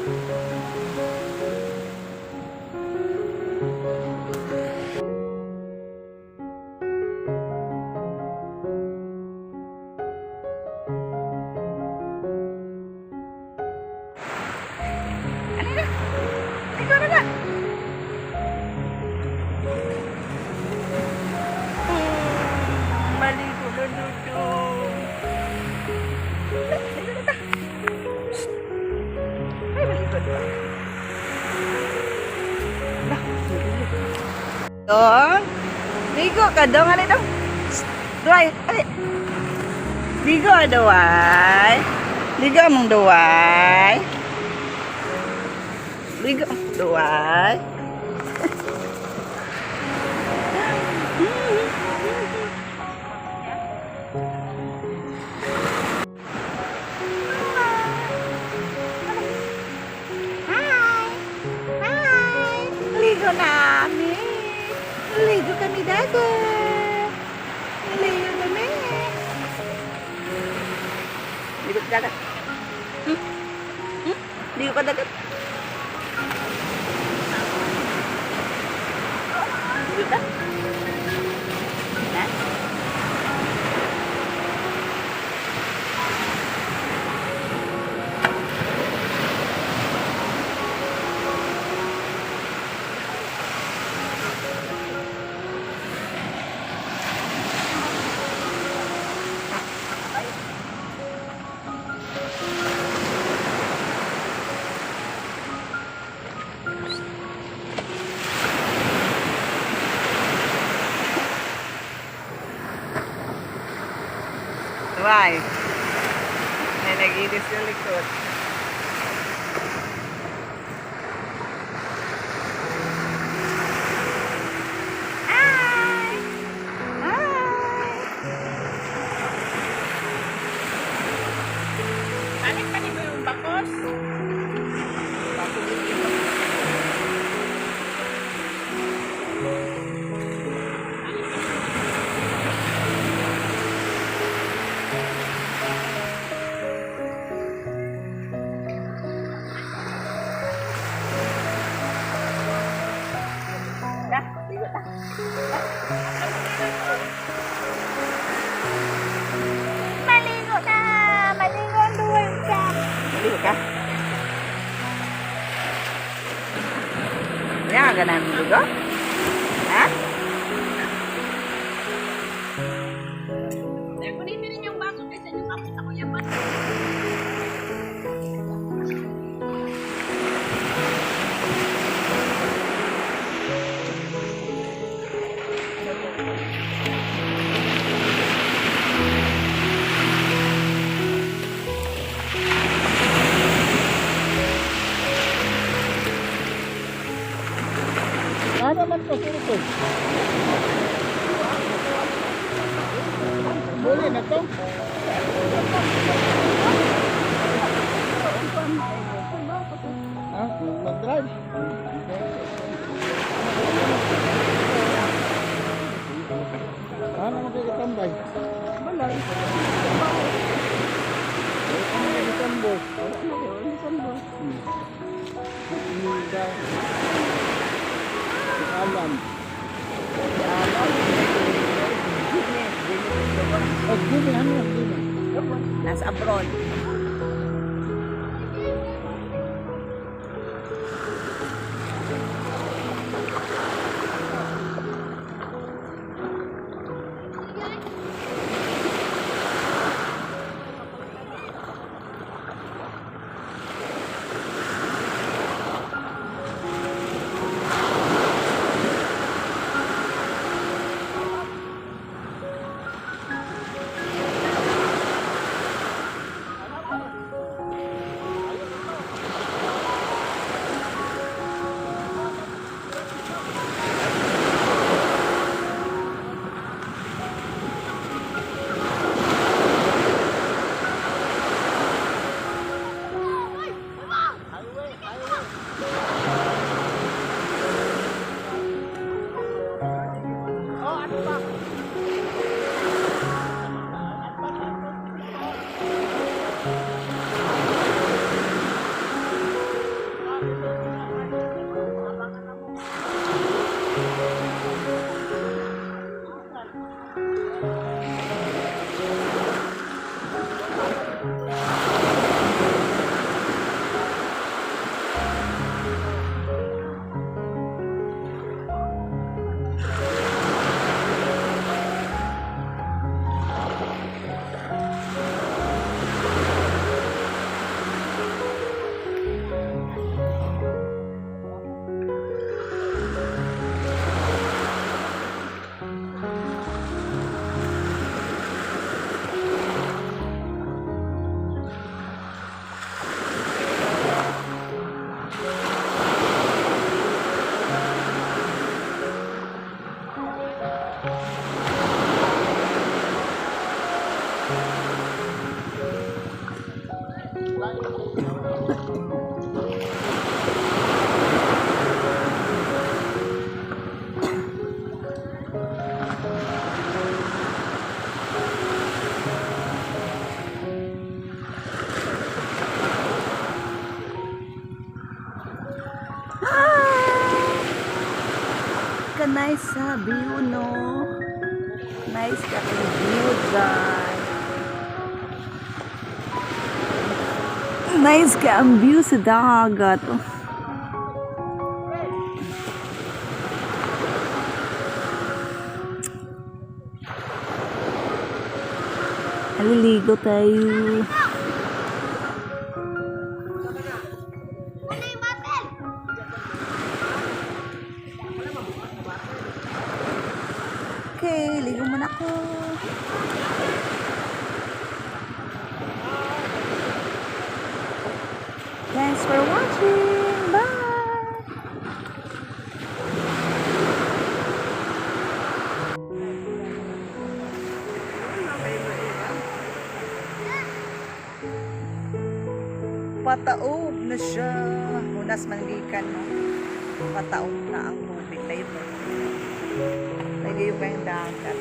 Ano na? Ligo na na. Maligo na dudong. Ligo na ta. Shh. Ay, maligo na. Lah, ligo. Dong, ligo ka dong. Ano dong? Shh. Duay, ali. Ligo, duay. Ligo mong duay. Ligo, duay. Hi! Hi! Ligo namin! Ligo kami dagat! Ligo kami! Ligo ka dagat? Hmm? Hmm? Ligo ka dagat? Ligo ka? Ha? Why? May nagilis sa likod. Hi! Hi! Balik pa mo yung bakos. Ta, ligo ta. Maligo na! Maligo ang duway ka! Maligo ka? Yan, ganun ligo? Ha? Kunin mo rin yung baso kaysa yung kapit ako yaman. Ano man to sino to? Boleh na to? Ha? Mag-drive? Ano man kayo katambay? Wala. Wala man kayo katambay. Wala na, wala na sambol. Imelda. Si Alan. Jimmy, Jimmy. Oh, Jimmy, ano yan, Jimmy? Nasa abroad. Ah! Ka-nice sa view, no? Nice ka view dyan. Nice ka ang view sa dagat. Oh. Aliligo tayo. Okay, ligo muna ako. Thanks for watching. Bye! Pataob na siya. Hunas man gikan, no. Pataob na ang tubig. Layo mo. Layo pa yung dagat.